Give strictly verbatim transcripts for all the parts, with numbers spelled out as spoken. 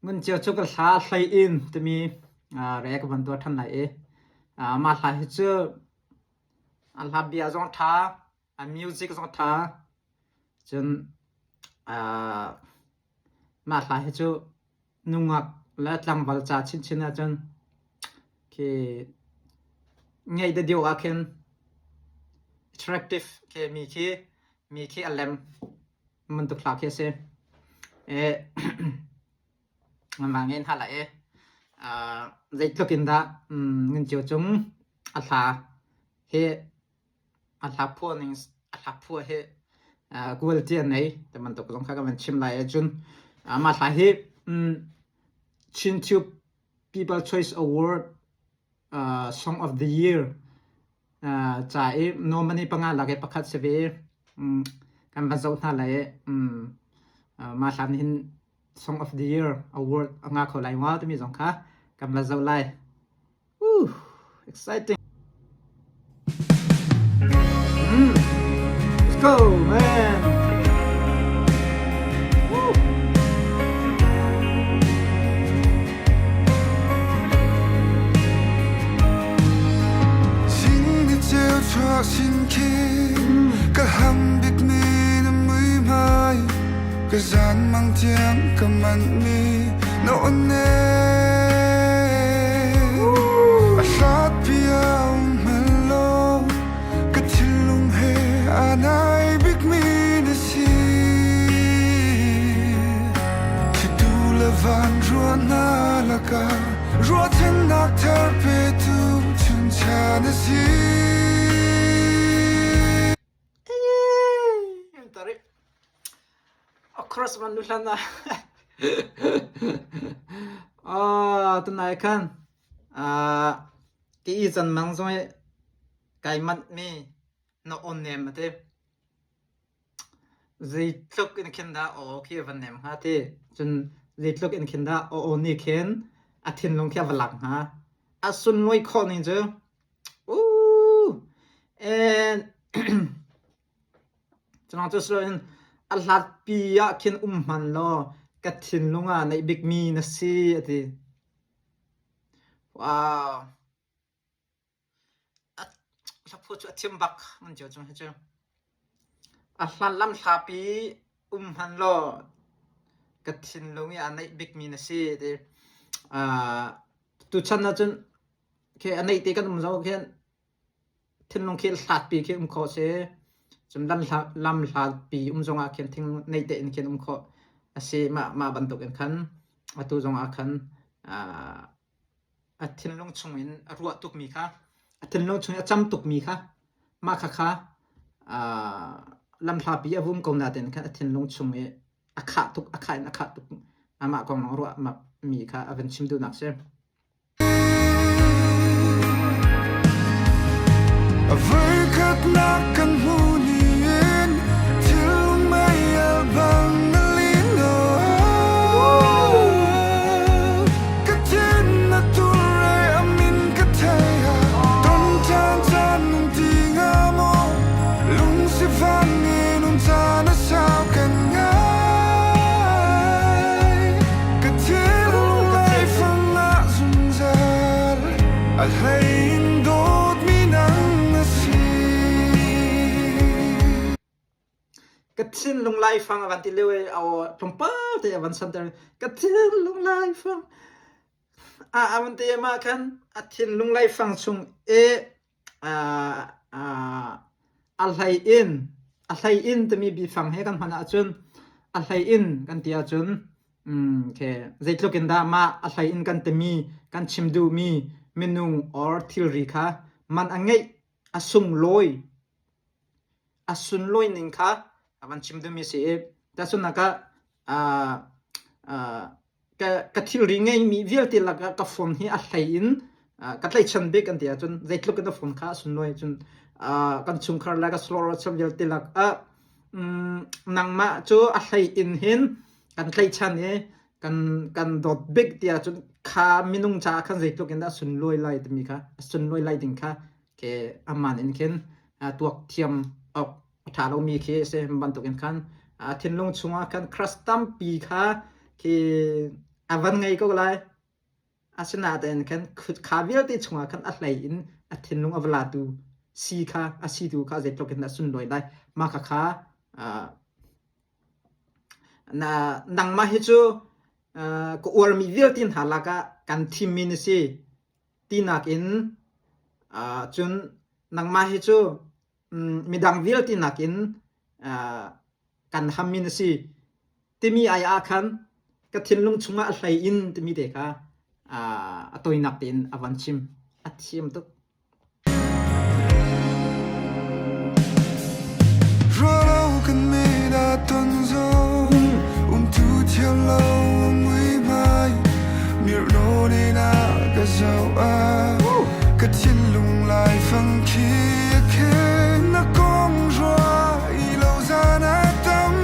Ngun Cio Cung a hla Hlei In timi, aa, re ka van tuah ṭhan lai e. Aa, mah hla hi cu a hla bia zong ṭha, a music zong ṭha. Cun, aa, mah hla hi cu nungak le tlangval ca chinchin ahcun khi ngeih deuh ah khin attractive khi mi khi, mi khi a lem bantuk hla khi a si. Eh, mah ngeih hna lai e. Aa, zeitluk in dah, um, Ngun Cio Cung a hla hi, a hla phua ning, a hla phua hi, aa, quality a nei ti bantuk zong kha ka van chim lai e. Cun, aa, mah hla hi, um, Chin Tube People Choice Award, aa, Song of the Year, aa, ca i nominee panga lak i pakhat si ve. Um, kan van zoh hna lai e. Um, aa, mah hlan hin Song of the Year Award a ngah kho lai maw timi zong kha kan van zoh lai. Woo! Exciting. Mm. Let's go, man. Woo! Sing ni ceu chuak sin khi ka hlam bikmi na muihmai, ka zan mang tiang ka manhmi na on e. A hlatpi a um hmanh law, ka thinlung he aa nai bikmi na si. Thlitu le van ruahnak lakah ruahchannak thar petu chuncha na si. Tarik. A chorus man nu hlan ah. Ah, tunai khan, ah, ki i can mang zong i kai manhmi na on nem a ti. Zeitluk in khin dah aw khi a van nem hnga ti. Cun zeitluk in khin dah aw, aw ni khin a thinlung khi a va lak hnga. A sunlui khawh ning cu. Ooh. And cunang cu si loin a hlatpi ah khin um hmanh law, ka thinlung ah neih bikmi na si, a ti. Wow. A, hlaphu cu a thiam bak, Ngun Cio Cung hi cu. A hlan lam hlapi um hmanh law, ka thinlung i a neih bikmi na si, a ti. Aa, tuchan ahcun khi a neih te kan um zong khin thinlung khi hlatpi khi um khawh a si. Cun lam hla-, lam hlatpi um zongah khin thinlung neih tein khin um khawh a si. Mah, mah bantuk in khan atu zongah khan, aa, a thinlung chungin a ruah tukmi kha, a thinlung chungin a cam tukmi kha, mah kha kha, aa, lam hlapi a vum ko nain khan a thinlung chung i a khah tuk, a khah in a khah tuk, amah kong ruah mi kha a van chim duhnak si. A voikhatnak kan hmuh ni in thil mei a bang a lin aw. Ka thin a tul re a min ka thei a, ton ṭhan caan nung ti nga maw? Lungsi vang in um caan a sau kan ngai. Ka thinlung laifang ah zungzal a hlei in dawtmi nang na si. Ka thinlung laifang a van ti lio e, aw, tlawmpal te a van santer. Ka thinlung laifang. A, a van ti e, mah khan a thinlung laifang chung e, a, a, a hlei in, a hlei in timi bifang he kan hman ahcun, a hlei in kan ti ahcun, um, khe, zeitluk in dah mah a hlei in kan timi, kan chim duhmi minung or thilri kha man a ngeih, a sunglawi, a sunlawi ning kha a van chim duhmi si i, ta sunnak ah, aa, aa, ka, ka thilri ngeimi vialte lakah ka phone hi a hlei in, aa, ka tlaihchan bik an ti ahcun, zeitluk in a phone kha a sunlawi cun, aa, kan chungkhar le ka slow road vialte lakah, um, nangmah cu a hlei in hin kan tlaihchan i kan, kan dawt bik ti ahcun kha minung caah khan zeitluk in a sunlawi lai timi kha, a sunlawi lai ding kha, khi a man in khin, aa, tuak thiam awk a ṭha lomi khi a si bantuk in khan, aa, thinlung chungah khan crush tampi kha khi A van ngei ko lai. A sinatein khan kha vialte chunga khan a hlei in a thinlung a va latu si kha, a situ kha zeitluk in a sundawi lai. Ma kha kha, ah, na, nangmah hi chu, ah, ka uar mi vialte hna lakah kan thim mi na si. Tinak in, ah, cun nangmah hi cu, mm, midang vialte nakin, ah, kan ham mi na si. Timi ai ah khan ka thinlung chungah a hlei in timi te kha, ah, a toinak tein a van chim. A thiam tuk. Rualo kan mit ah ton zo, umtu thiam lo a mui hmai, mirhno nih ah ka zoh ah, ka thinlung laifang khi a khen. Na kong rua i lo zan a tam,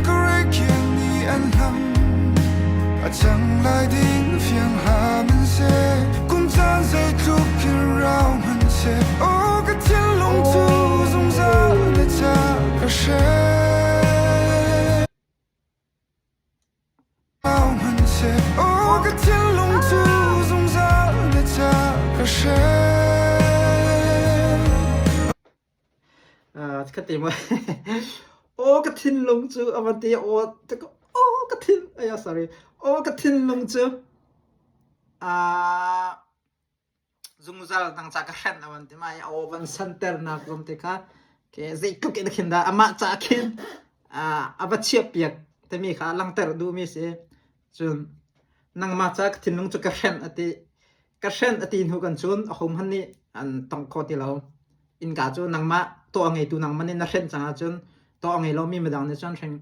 ka reikhian nih an hlam. A cang lai ding fiang hla man seh, kum caan zeitluk in rau man seh, aw ka thinlung cu zungzal na ca ka hrem. Rau man seh, aw ka thinlung cu zungzal na ca ka hrem. Ah, ka ti maw? Aw ka thinlung cu a van ti, aw, aw ka thin, aya, sorry. Aw ka thinlung cu, ah, zungzal nang ca ka hrem a van ti mai, aw van santer nak zong ti kha. Ke zeitluk in a khin dah, amah ca khin, ah, a va chiahpiak timi kha a langter duhmi si. Cun nangmah ca ka thinlung cu ka hrem a ti. Ka hrem a ti hnu kan cun a hohmanh nih an tong kho ti lo. Innka cu nangmah tawh a ngeitu nangmah nih na hrem cang ahcun tawh a ngei lomi midang nih cun hrem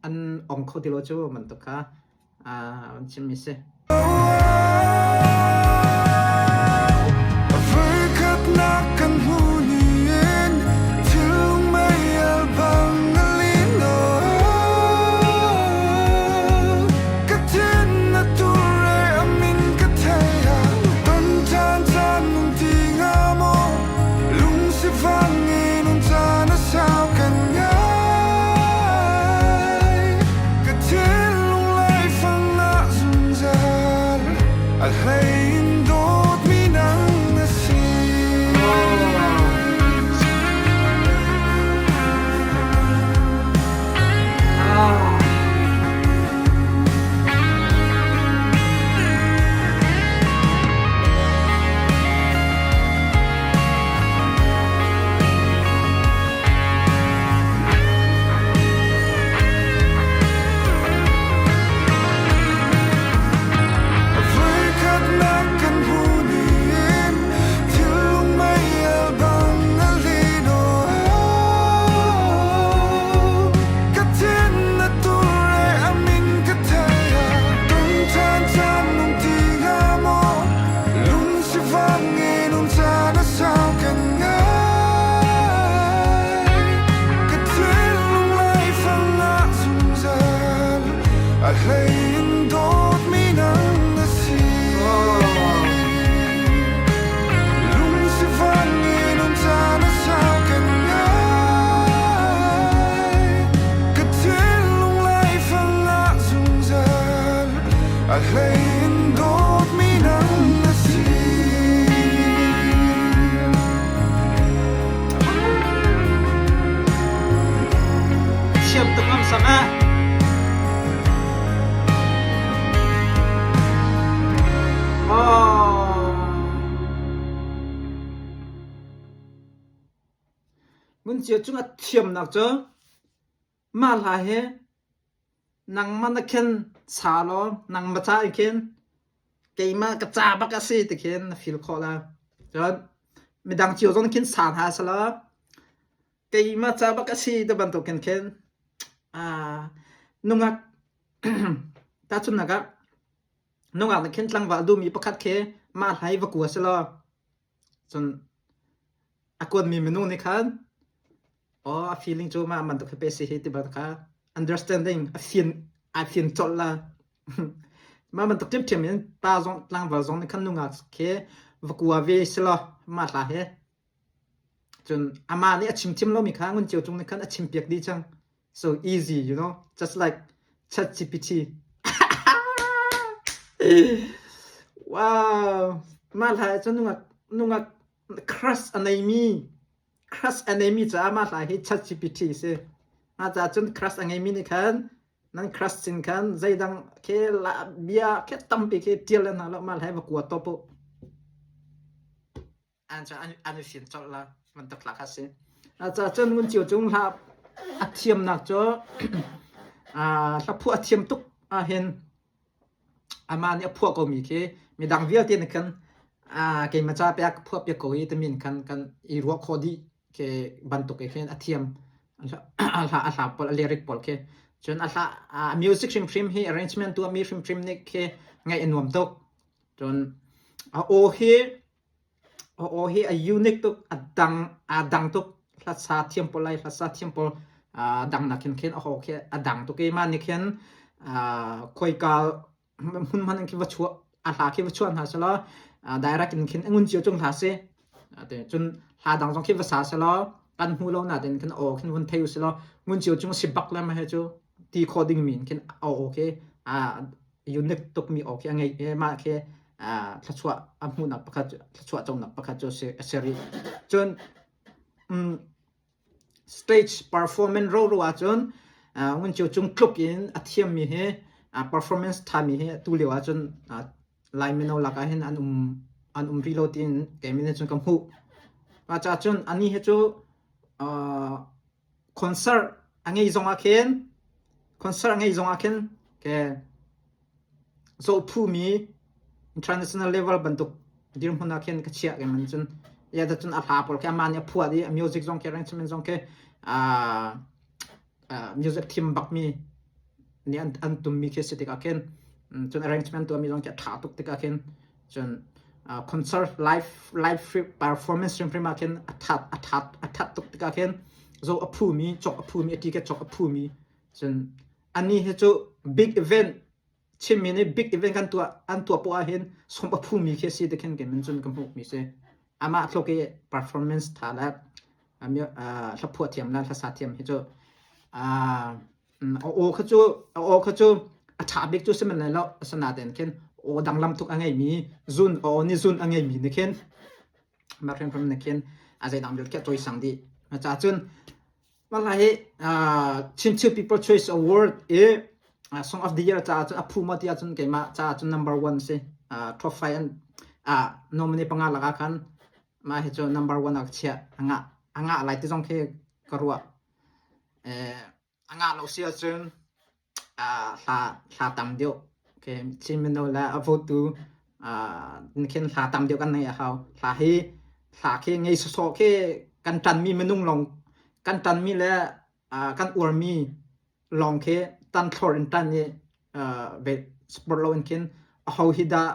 an ong kho ti lo cu bantuk kha, aa, an chimmi si. A voikhatnak kan hmuh ni in thil lungmei al bang a lin aw. Ka thin a tul re a min ka thei a, ton ṭhan caan nung ti nga maw? Lungsi vang in nun caan a sau kan ngai. Ka thinlung laifang ah zungzal a hlei in dawtmi nang na si. A voikhatnak kan hmuh ni in thil lungmei al bang a lin aw. Ka thin a tul re a min ka thei a, ton ṭhan caan nung ti nga maw? Lungsi vang in nun caan a sau kan ngai. Ka thinlung laifang ah zungzal a hlei in dawtmi nang na si. Lungsi vang in nun caan a sau kan ngai. Ka thinlung laifang ah zungzal a hlei in dawtmi nang na si. Thiam tuk ngam sam ah. Aw. Ngun cio cung a thiamnak cu mah hla hi nangmah na khen sa law, nangmah ca in khin keimah ka ca bak a si ti khin na feel khawh la. Cun midang cio zong khin sa hna seh law, keimah ca bak a si ti bantuk khin khin, aa, nungak, tahchunhnak ah nungak na khin tlangval duhmi pakhat khi mah hla hi va kua seh law. Cun a kuatmi minung nih khan, aw, a feeling cu mah bantuk hi pe si hi ti bantuk kha understanding a fian, a fian colh la. Mah bantuk ṭhiamṭhiam in pa zong, tlangval zong nih khan nungak khi va kua ve seh law, mah hla hi. Cun amah nih a chim thiam lomi kha ngun cio cung nih khan a chim piak dih cang. So easy, you know, just like ChatGPT. Wow. Mah lai chu nungak, nungak crush a nei mi. Crush a nei mi chu ama lai hi ChatGPT si. A cha chun crush a ngei mi ni khan, nan crush sin khan, zeidang khe la bia khe tampi khe tial le na lo mah lai va kua to po. An cha an, an fin chol la, man tak la kha si. A cha chun Ngun Chiu Chung hla a thiam nak chu, a, hla phu a thiam tuk a hin, ama ni a phuah ko mi khi, midang vial te ni khan, a, keima cha pek phuah pek ko hi te min khan, kan i ruak kho di khi bantuk e khin a thiam, a hla, a hla, a hla pol, a lyric pol khi. Chun a hla, a, music hrim hrim hi, arrangement tu a mi hrim hrim ni khi ngai a nuam tuk. Chun a aw hi, a aw hi a unique tuk, a dang, a dang tuk, hla sa thiam pol lai, hla sa thiam pol, a, dang na khin khin a aw khi a dang tuk e ma ni khin, a, khoi kal, hmun hman khi va chua, a hla khi va chua hna si lo, a, direct in khin Ngun Chiu Chung hla si. A, te, chun hla dang zong khi va sa si lo, kan hmu lo na te in khin aw khin vun thei u si lo, Ngun Chiu Chung si bak le ma he chu, ti kho ding mi in khin aw khi, a, unique tuk mi aw khi a ngei, e, ma khi, a, thluachuah a hmuhnak pakhat, thluachuah conak pakhat chu si, a si rih. Chun, um, stage performance roro ah chun, a, Ngun Chiu Chung tluk in a thiam mi hi, a, performance tha mi hi, tu lio ah chun, a, Lai mino lak ah hin an um, an um rih lo tiin keimah nih chun ka hmuh. A cha chun ani hi chu, a, concert a ngei zong ah khin, concert a ngei zong ah khin, ke Zoh phu mi international level bantuk dirhmun ah khin ka chiah keimah chun. Ya ta chun a hla pol khi ama ni a phuah di, a music zong khi, arrangement zong khi, a, a, music team bak mi ni an, an tum mi khi si tik ah khin. Mm, chun arrangement tu mi zong khi a tha tuk tik ah khin. Chun, a, concert live, live free performance hrim hrim ah khin a that, a that, a that tuk tik ah khin. Zoh a phu mi, chok a phu mi, a ti khi chok a phu mi. Chun ani hi chu big event, Chin mi nih big event kan tuah, an tuah pawh ah hin sawm a phu mi khi si te khin keimah chun ka hmuh mi si. Amah tluk i performance tha le, a mi, a, hla phuah thiam le hla sa thiam hi chu, a, mm, a aw kha chu, a aw kha chu a tha bik chu si man lai lo, a sana te in khin aw danglam tuk a ngei mi, zun, aw ni zun a ngei mi ni khin, ma hrim hrim ni khin, a zei dang bil khi a chawi sang di. A cha chun, Mah lai hi, ah, Chin Chiu People Choice Award i, ah, Song of the Year cha chun a phu mah ti ah chun keimah cha chun number one si, ah, top five an, ah, nominee panga lak ah khan mah hi chu number one ah ka chiah, a ngah, a ngah lai ti zong khi ka ruah. Eh, a ngah lo si ah chun, ah, hla, hla tam deuh. Khi Chin mino le a vote tu, ah, khin hla tam deuh kan nei a hau. Hla hi, hla khi ngei sawsawh khi kan ṭan mi minung lawng, kan ṭan mi le, ah, kan uar mi lawng khi ṭan thlor in ṭan i, ah, ve support lo in khin a ho hi dah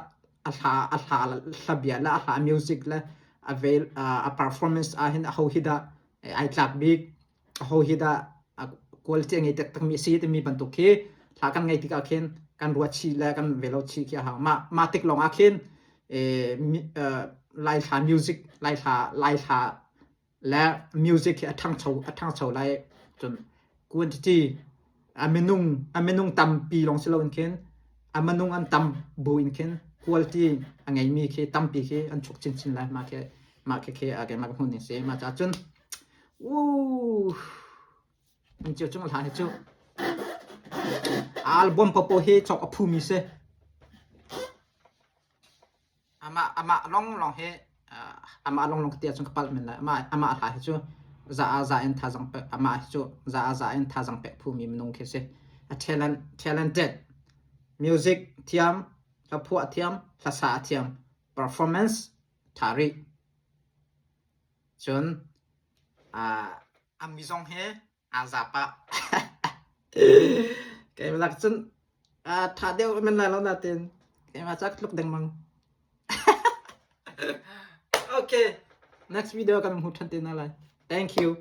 a hla, a hla, hla bia le a hla music le a ve, ah, a performance ah hin a ho hi dah, eh, ai tlak bik. A ho hi dah, a, quality a ngei tektek mi si te mi bantuk khi hla kan ngei tik ah khin kan ruah chih le kan ve lo chih khi a hau. Mah, mah tik lawng ah khin, eh, mi, eh, Lai hla music, Lai hla, Lai hla le music khi a ṭhangcho, a ṭhangcho lai chun quantity, a minung, a minung tampi lawng si lo in khin, a minung an tam bu in khin quality a ngei mi khi tampi khi an chuk chinchin lai mah khi, mah khi khi a keimah ka hmuh ning si. Mah cha chun, uh, Ngun Chiu Chung hla hi chu album papo hi chok a phu mi si. Amah, amah long long hi, ah, amah long long ka ti ah chun ka palh men lai. Amah, amah hla hi chu za a za in tha zang pek, amah hi chu za a za in tha zang pek phu mi minung khi si. A talent, talented. Music thiam, hla phuah thiam, hla sa thiam, performance tha rih. Chun, ah, a mi zong hi a za pah. Keimah lak chun, ah, tha deuh men lai lo na tin. Keimah chak tluk deng mang. Okay. Next video kan hmu ṭhan te na lai. Thank you.